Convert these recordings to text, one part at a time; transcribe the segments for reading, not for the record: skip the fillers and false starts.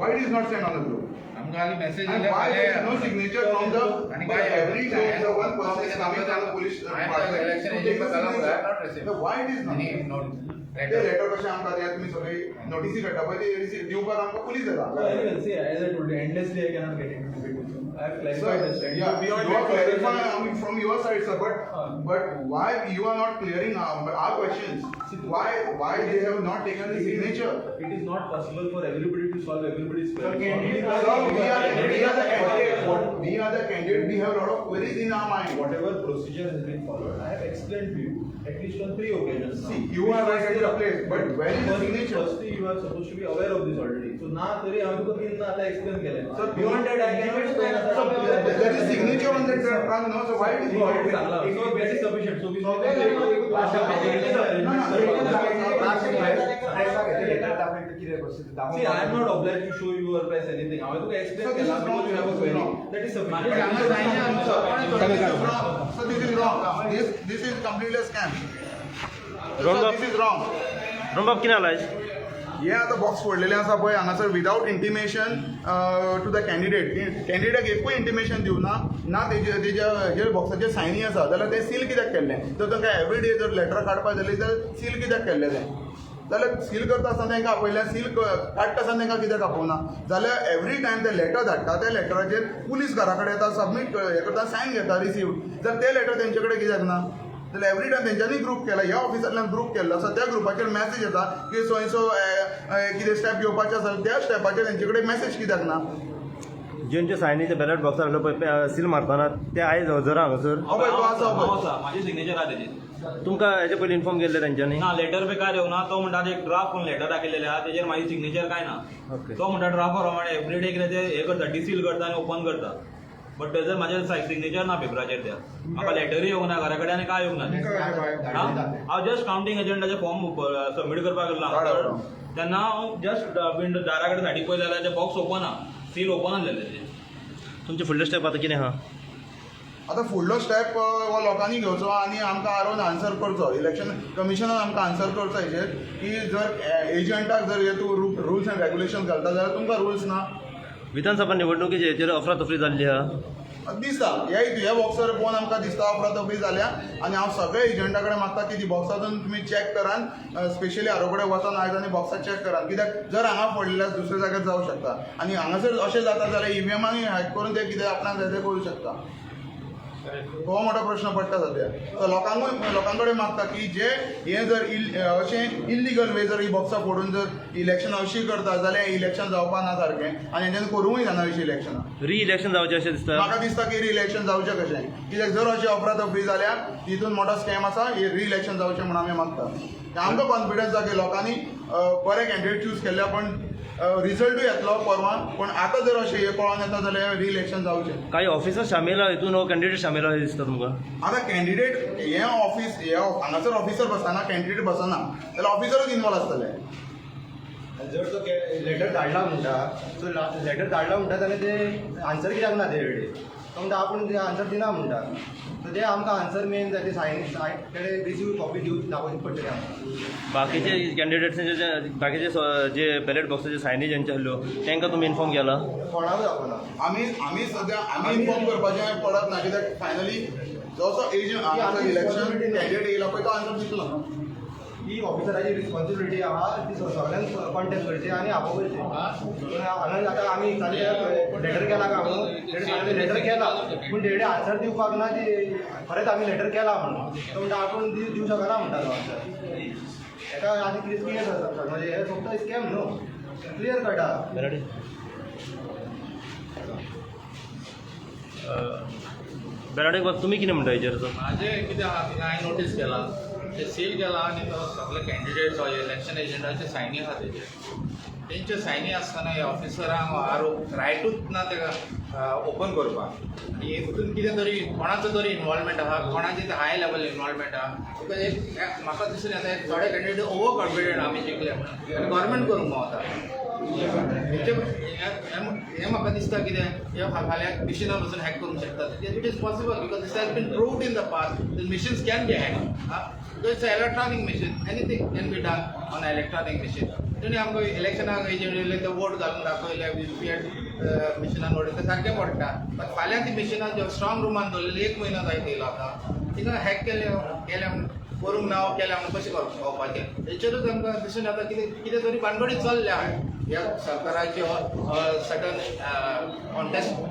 Why it is not sent on the group? आमकां खाली message And why there is no signature from the, आणि but काय every time the one person is coming from the police department election to take the agent signature. So why it is not? ते letter कशें आमकां दियात तुमी सगळी नोटीसी काडटा पळय ती receive दिवपाक आमकां पुलीस येता. So anyway, see, as I told you, endlessly I cannot get into debate with you. I have clarified the Sir, stand. yeah, Beyond you are that, clarifying, I mean, from your side, sir, but but why you are not clearing our questions? Why they have not taken the signature? It is not possible for everybody to solve everybody's query. Sir, we are the candidate. We are the candidate. We have a lot of queries in our mind. Whatever procedure has been followed, I have explained to you at least on three occasions now. See, you are right at your place, but where is the signature? Firstly, you are supposed to be aware of this already. So ना तरी हांवें तुका तीन आतां explain केलें. Sir, beyond that I cannot explain. Sir, there is signature on that trunk, no? So why it is not? सांगला. So that is sufficient. So we See, I am not obliged to show you or press anything. हांवें तुका explain So this केला is because wrong, you have a this is query. wrong. That is sufficient. Sir, this is wrong. Sir, this is wrong. This is completely a scam. Sir, this is wrong. रोमबाब कितें जालां आयज? हे आतां box फोडलेले आसा पळय हांगासर without intimation to the candidate. कॅन्डिडेटाक एकूय intimation दिवना ना. तेजे तेज्या हेजेर बॉक्साचेर सायनी आसा जाल्यार तें सील कित्याक केल्लें? जर तांकां एवरी डे जर लेटर काडपाक जालें जाल्यार सील कित्याक केल्लें तें? जाल्यार सील करता आसतना तांकां आपयलें, सील काडटा आसतना तांकां कित्याक आपोवना? जाल्यार एवरी टायम ते लेटर धाडटा, त्या लेटराचेर पुलीस घरा कडेन येता, सबमीट हे करता, सायन घेता रिसीव. जर ते लेटर तेंचे कडेन कित्याक ना? जाल्यार एवरी टायम तेंच्यांनी ग्रूप केला, ह्या ऑफिसांतल्यान ग्रूप केल्लो आसा. त्या ग्रुपाचेर मॅसेज येता की सो सो कितें स्टेप घेवपाचें आसा, त्या स्टेपाचेर तेंचे कडेन मॅसेज कित्याक ना? ज्यांचे सायनीचे बॅलट बॉक्सार घातलो पळय सील मारतना, ते आयज हजर आहा हांगासर? हय, तो आसा हांव पळय. आसा, म्हाजी सिग्नेचर आहा तेजेर. तुमकां हेजे पयलीं इन्फॉर्म केल्ले तेंच्यांनी? ना, लेटर बी काय येवना. तो म्हणटा एक ड्राफ्ट करून लेटर दाखयलेले आहा, तेजेर म्हाजी सिग्नेचर काय ना. तो म्हणटा ड्राफ्ट प्रमाणे एवरी डे कितें ते हे करता, डिसील करता आनी ओपन करता, बट तेजर म्हाजें सिग्नेचर ना पेपराचेर. त्या म्हाका लेटरूय येवंक ना घरा कडेन आनी काय येवंक ना. हांव जस्ट काउंटींग एजंटाचे फॉर्म सबमीट करपाक गेल्लो हांगासर, तेन्ना हांव जस्ट विंडो दारा कडेन सायडीक पळयलें जाल्यार ते बॉक्स ओपन आहा, सील ओपन आहलेलें तेजें. तुमचे फुडले स्टेप आतां कितें आहा? आतां फुडलो स्टेप हो लोकांनी घेवचो आनी आमकां आरोवन आन्सर करचो. इलेक्शन कमिशनान आमकां आन्सर करचो हेजेर की जर एजंटाक जर हे तूं रुल्स एंड रेगुलेशन घालता जाल्यार तुमकां रुल्स ना. विधानसभा निवडणुकीचे हेचेर अफरातफरी जाल्ली आहा. दिसता ह्या ह्या बॉक्सार पळोवन आमकां दिसता अफरातफरी जाल्या. आनी हांव सगळे एजंटा कडेन मागता की ती बॉक्सातून तुमी चॅक करान. स्पेशली आरो कडेन वचोन आयज आनी बॉक्सां चॅक करान, कित्याक जर हांगा फोडलें दुसऱ्या जाग्यार जावं शकता आनी हांगासर अशें जाता जाल्यार ईव्हीएमांनी हॅक करून ते कितें आपणाक जाय तें करूं शकता. हो मोठो प्रश्न पडटा सद्या. सो लोकांकूय, लोकां कडेन मागता की जे हे जर अशें इल्लिगल वे जर ही बॉक्सां फोडून जर इलेक्शन अशी करता जाल्यार इलेक्शन जावपा ना सारकें आनी हेंच्यान करूंकय जायना अशीं इलेक्शनां. री इलेक्शन जावचें अशें दिसता? म्हाका दिसता की रि इलेक्शन जावचें कशें, कित्याक जर अशी अफरातफरी जाल्यार तितून मोठो स्कॅम आसा. हे रि इलेक्शन जावचें म्हूण आमी मागता. आमकां कॉन्फिडन्स आसा की लोकांनी बरे कॅन्डिडेट चूज केल्ले, पण रिजल्टूय येतलो परवां. पूण आतां जर अशें हें कळोन येता जाल्यार रि इलेक्शन जावचें. काही ऑफिसर शामील आहा हितून हो कॅन्डिडेट शामील आहा अशें दिसता तुमकां? आतां कॅन्डिडेट हे ऑफिस हे हांगासर ऑफिसर बसना, कॅन्डिडेट बसना जाल्यार ऑफिसरूच इनवॉल्व आसतले. जर तो लेटर धाडला म्हणटा, सो लेटर धाडला म्हणटा जाल्यार ते आन्सर कित्याक ना ते वेळी? तो म्हणटा आपूण ते आन्सर दिना म्हणटा. सो ते आमकां आन्सर मेन जाय, ते सायन सायन तेणे रिसीव कॉपी दिवन दाखोवची पडटली आमकां. बाकीचे कॅन्डिडेट्सांचे जे बाकीचे जे बॅलेट बॉक्साचे सायनी ज्यांचे आहल्यो तांकां तुमी इन्फॉर्म केला? कोणाकूच दाखोवना. आमी सद्या आमी इन्फॉर्म करपाचें पडत ना, कित्याक फायनली जसो एजंट हांगासर इलेक्शन कॅन्डिडेट येयला पळय, तो आन्सर दितलो. ती ऑफिसराची रिस्पॉन्सिबिलिटी आहा, ती सगळ्यांक कॉन्टेक्ट करची आनी आपोवची. पूण हांगा आतां आमी लेटर केला काय म्हणून तेणे लेटर केला, पूण तेणे आन्सर दिवपाक ना ती खरेंच आमी लेटर केला म्हणून. तो म्हणटा आपूण दिवं शकना म्हणटा तो आन्सर हेका. आनी कितें कितें जाता म्हणजे हे फक्त स्कॅम न्हू, क्लियर कळटा. बेलाडे बेलाडे बाब, तुमी कितें म्हणटा हेजेर सर? माझे कितें आहा की हांवें नोटीस केला, ते सील केला आनी तो सगळे कॅन्डिडेट्स वा इलेक्शन एजंटाचे सायनी आहा तेजेर. तेंच्यो सायनी आसतना ह्या ऑफिसरांक आरोप रायटूच ना तेका ओपन करपाक. आनी हितून कितें तरी कोणाचो तरी इनवॉल्वमेंट आहा, कोणाची हाय लेवल इनवॉल्वमेंट आहा. Because एक म्हाका दिसून येता, एक थोडे कॅन्डिडेट ओवर कॉन्फिडंट आमी जिखले म्हणून आनी गव्हर्मेंट करूंक पावता. हें म्हाका दिसता कितें हे फाल्यां मिशिनां पसून हॅक करूंक शकतात. It is possible because this has been proved in the past. The machines can be hacked because it's electronic machine. Anything can be done on electronic machine. तेणी आमकां इलेक्शनाक एजंट येयले ते वोट घालून दाखयले व्हीव्हीपॅट मिशिनान वोट ते सारकें पडटा. But फाल्यां ती मिशिनां स्ट्रॉंग रुमान दवरलेली एक म्हयनो जायत येयलो आतां तिका हॅक केले केल्या करूंक ना केल्या म्हणून कशें कळपाचें हेचेरूच आमकां दिसून येता कितें कितें तरी भानगडी चल्ल्या ह्या सरकाराच्यो सर्टन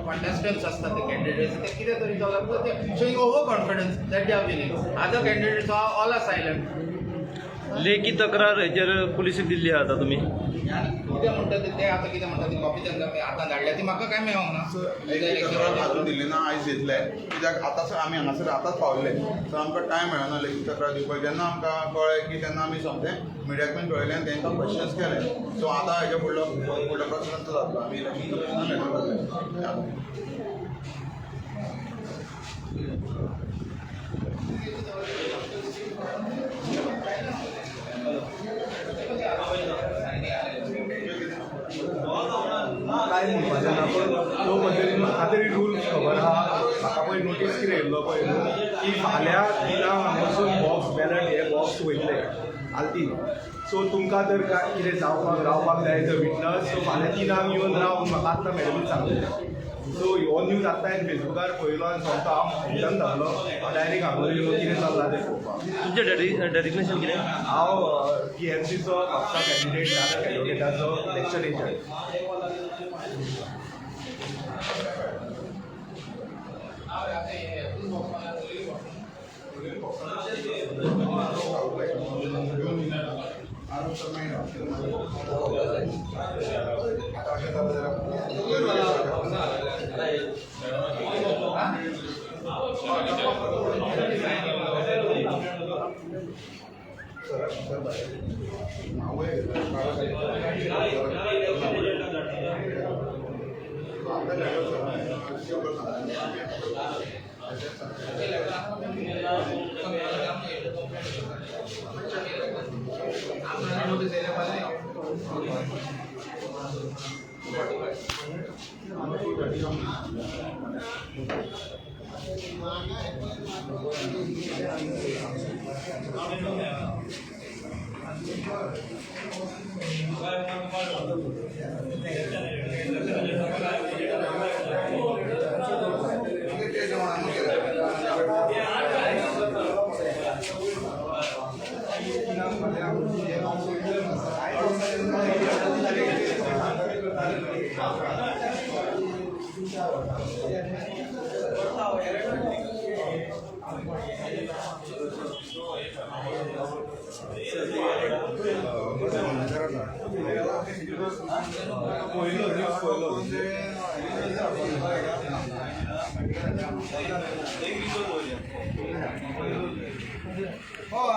कॉन्टेस्टंट्स आसता ते कॅन्डिडेट्स ते कितें तरी चल्लां because ते showing over confidence that they are winning. Other candidates are all are silent. लेखी तक्रार हेचेर पुलिसीक दिल्ली आहा आतां तुमी? कितें म्हणटा ते आतां कितें म्हणटा ती कॉपी तांकां आतां धाडल्या ती म्हाका कांय मेळोंक ना. लेखी तक्रार अजून दिल्ली ना, आयज दितले कित्याक आतांच आमी हांगासर आतांच पावले सो आमकां टायम मेळना लेखी तक्रार दिवपाक. जेन्ना आमकां कळ्ळें की तेन्ना आमी सोमतें मिडियाक बीन कळयलें आनी तांकां क्वेश्चन्स केले. सो आतां हेजे फुडलो फुडलो प्रॉसेस आमचो जातलो, आमी इलेक्शन कमिशनाक लेटर घातले. काय म्हणपाचें ना, पूण तो पद्दतीन म्हाका तरी रूल खबर आहा. म्हाका पळय नोटीस कितें येयल्लो पळय न्हू की फाल्यां 3 हांगासून बॉक्स बॅलट हे बॉक्स वयतले आलती. सो तुमकां जर काय कितें जावपाक रावपाक जाय एज अ विटनस, सो फाल्यां 3 येवन राव म्हूण म्हाका आत्तां मॅडमीन सांगलें. सो हो न्यूज आत्तां हांवें फेसबुकार पळयलो आनी सोमतो हांव टेन्शन जालो, हांव डायरेक्ट हांगा येयलो कितें चल्लां तें पळोवपाक. तुमचें डेजिग्नेशन कितें? हांव टीएमसीचो म्हापसा कॅन्डिडेट, दादर एडवोकेटाचो इलेक्शन एजंट.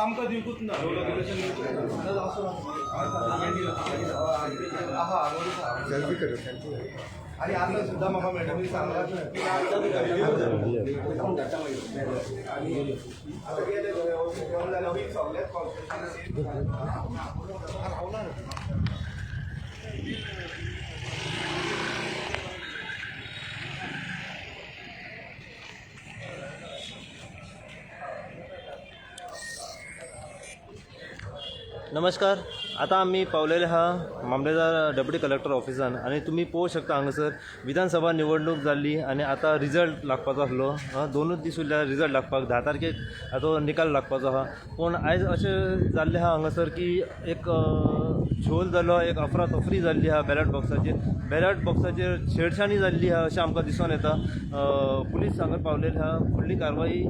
आमकां दिवकूच ना. आनी आतां सुद्दां म्हाका मॅडमीन सांगलां की आनी आतां कितें जाल्यार सगळ्याच कॉन्स्टिट्युन्सी. नमस्कार, आतां आमी पावलेले आहा मामलेदार डेप्युटी कलेक्टर ऑफिसान आनी तुमी पळोवंक शकता हांगासर विधानसभा निवडणूक जाल्ली आनी आतां रिजल्ट लागपाचो आसलो. 2 दीस उरल्या रिजल्ट लागपाक, 10 तारखेक आतां निकाल लागपाचो आहा. पूण आयज अशें जाल्लें आहा हांगासर की एक झोल जालो, एक अफरातफरी जाल्ली आहा बॅलट बॉक्साचेर. बॅलट बॉक्साचेर छेडछाणी जाल्ली आहा अशें आमकां दिसून येता. पुलीस हांगा पावलेले आहा, फुडली कारवाई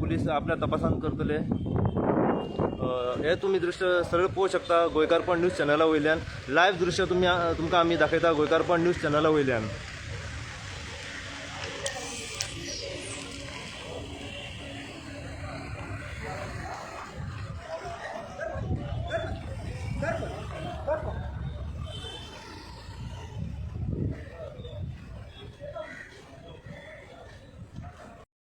पुलीस आपल्या तपासान करतले. हे तुमी दृश्य सरळ पळोवंक शकता गोंयकारपण न्यूज चॅनला वयल्यान. लायव्ह दृश्य तुमकां आमी दाखयता गोंयकारपण न्यूज चॅनला वयल्यान.